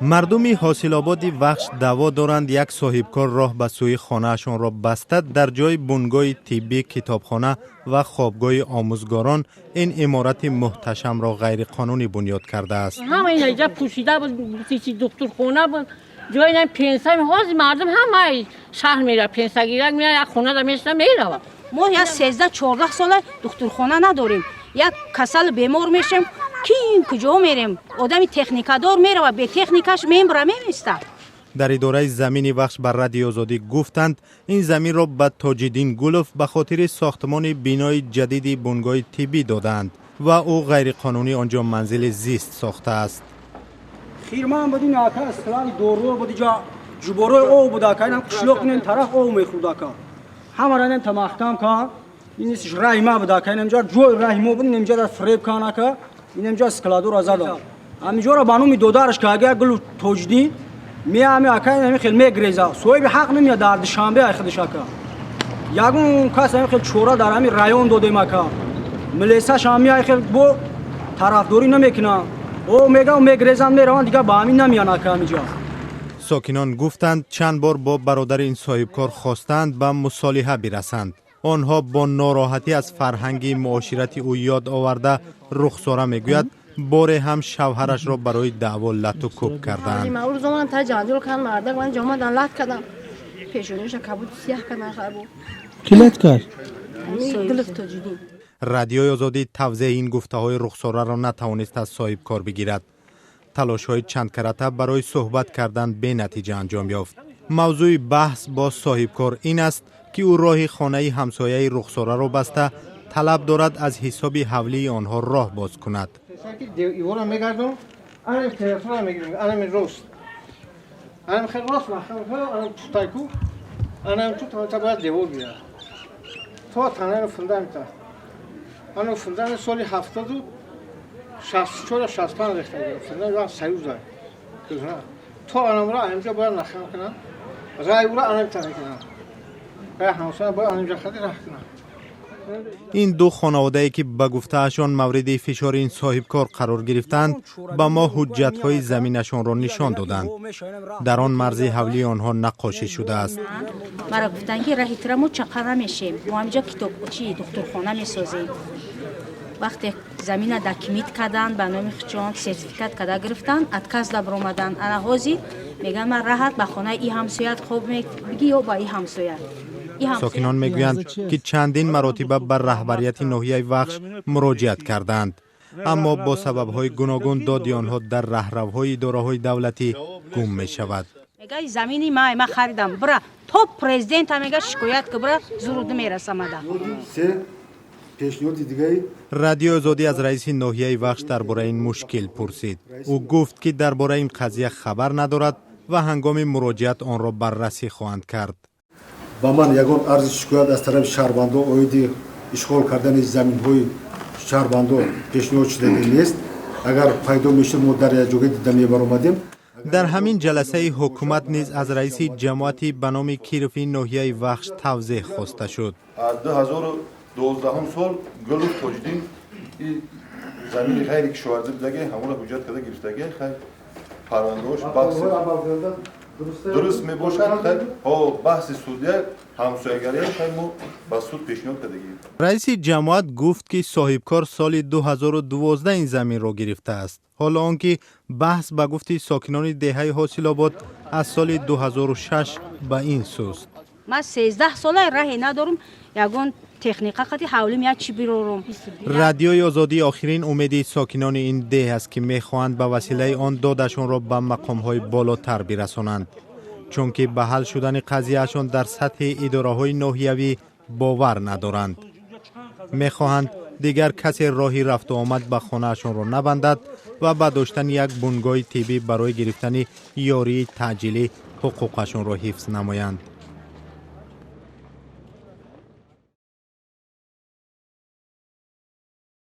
Мардуми Ҳосилободи Вахш даъво доранд, як соҳибкор роҳ ба сӯи хонаашонро баста, дар ҷои бунгоҳи тиббӣ, китобхона ва хобгоҳи омӯзгорон ин иморати муҳташамро ғайриқонунӣ бунёд кардааст. Ҳама ин ҷа пӯшида буд, духтурхона буд, ҷои пенсия. Ҳозир мардум ҳамаи шаҳр меравад, пенсиягирак меяд, як хонада мешина, меравад. Мо як 13-14 сола духтурхона надорем. Як касал бемор мешем, ким куҷо мерем? Одами техникадор мерава, бетехникаш мембра, меместа. Дар идораи замини Вахш ба Радиои Озодӣ гуфтанд, ин заминро ба Тоҷиддин Гулов ба хотири сохтмони бинои ҷадиди бунгоҳи тиббӣ додаанд ва ӯ ғайриқонунӣ он ҷо манзили зист сохтааст. Хирман буд ин, ака, склади доруо буд, иҷа ҷуборои об буд, ака. Инам қишлоқ инем тараф об мехӯрд, ака. Ҳамара инем та маҳкам кард. Ин раҳи ма буд, ака, инамҷа ҷои раҳи мо буд, инамҷа дар фиреб кан, ака. Инамҷа складура задам, ҳаминҷоро ба номи додараш ка, Гулу Тоҷиддин меами, ака. Инами хел мегреза, соҳиби ҳақ намеяд дар Душанбе ай худаш, ака. Ягон кас ҳами хел чора дар ҳами район додем, ака. Милесаш ҳами ай хел бо тарафдорӣ намекунам. О мегам, мегрезанд, мераванд, дигар ба ҳамин намеян, ака, ҳамиҷа. Сокинон гуфтанд, чанд бор бо бародари ин соҳибкор хостаанд ба мусолиҳа бирасанд. Онҳо бо нороҳатӣ аз фарҳанги муоширати ӯ ёд оварда, Рухсора мегӯяд, боре ҳам шавҳарашро барои даъво лату кӯб кардаанд. Рӯзо та ҷанҷол кард мардак, ман ҷомадан лат кардам, пешониша кабуд сияҳ кардан хабу. Ки лат кард? Гулов Тоҷиддин. Радиои Озодӣ тавзеҳи ин гуфтаҳои Рухсораро натавонист аз соҳибкор бигирад. Талошҳои чандкарата барои суҳбат кардан бенатиҷа анҷом ёфт. Мавзӯи баҳс бо соҳибкор ин аст, ки ӯ роҳи хонаи ҳамсояи Рухсораро баста, талаб дорад аз ҳисоби ҳавлии онҳо роҳ боз кунад. Ивора мегардам, анам телефона мегирем, анами рост, анам хел рост махам, анам тутайку, анам ту та бояд девор бияд то танаро фундамента, анам фундамент соли 70-у 64, 65 рехта фундамент Союза то анамро анамҷа бояд нахам кунам, рай ура анамта мекунам, бояд ҳамсоя бояд анамҷа хади раҳ кунам. Ин ду хонаводае, ки ба гуфтаашон мавриди фишори ин соҳибкор қарор гирифтаанд, ба мо ҳуҷҷатҳои заминашонро нишон доданд. Дар он марзи ҳавлии онҳо наққошӣ шудааст. Мара гуфтанд, ки раҳи тира мо чақа намешем, мо ҳаминҷо китобчи духтурхона месозем. Вақте замина документ карданд, ба номи хучон сертификат карда гирифтанд, отказ да баромаданд. Ана ҳозир мегӯянд, ман раҳат ба хонаи и ҳамсоят хоб бигӣ ё ба и ҳамсоят. Сокинон мегӯянд, ки чандин маротиба ба раҳбарияти ноҳияи Вахш муроҷиат кардаанд, аммо бо сабабҳои гуногун доди онҳо дар раҳравҳои идораҳои давлатӣ гум мешавад. Мега, замини ма, ма харидам, бира то президента, мега, шикоят ки, бира, зуруд мерасамада. Пешниҳоди дигаи. Радиои Озодӣ аз раиси ноҳияи Вахш дар бораи ин мушкил пурсид. Ӯ гуфт, ки дар бораи ин қазия хабар надорад ва ҳангоми муроҷиат онро баррасӣ хоҳанд кард. Ба ман ягон арзи шикоят аз тарафи шаҳрвандон оиди ишғол кардани заминҳои шаҳрвандон пешниҳод шудагӣ нест. Агар пайдо мешуд, мо дар якҷоя дида мебаромадем. Дар ҳамин ҷаласаи ҳукумат низ аз раиси ҷамоати ба номи Кирови ноҳияи Вахш тавзеҳ хоста шуд. Аз 2012 сол Гулов Тоҷиддин замини ғайри кишоварзӣ будаги, ҳамонро ҳуҷҷат карда гирифтаги. Хай, парвандаош баҳси дуруст мебошад. Хай, баҳси судия, ҳамсоягария, хай, мо ба суд пешниҳод кардагӣ. Раиси ҷамоат гуфт, ки соҳибкор соли 2012 ин заминро гирифтааст, ҳоло он ки баҳс, ба гуфти сокинони деҳаи Ҳосилобод, аз соли 2006 ба ин сӯст. Ман 13 сола раҳе надорам, ягон техника қати ҳавлим як чӣ бирорум. Радиои Озодӣ охирин умеди сокинони ин деҳ аст, ки мехоҳанд ба василаи он додашонро ба мақомҳои болотар бирасонанд, чунки ба ҳал шудани қазияашон дар сатҳи идораҳои ноҳиявӣ бовар надоранд. Мехоҳанд, дигар касе роҳи рафтуомад ба хонаашонро набандад ва ба доштани як бунгоҳи тиббӣ барои гирифтани ёрии таъҷилӣ ҳуқуқашонро ҳифз намоянд.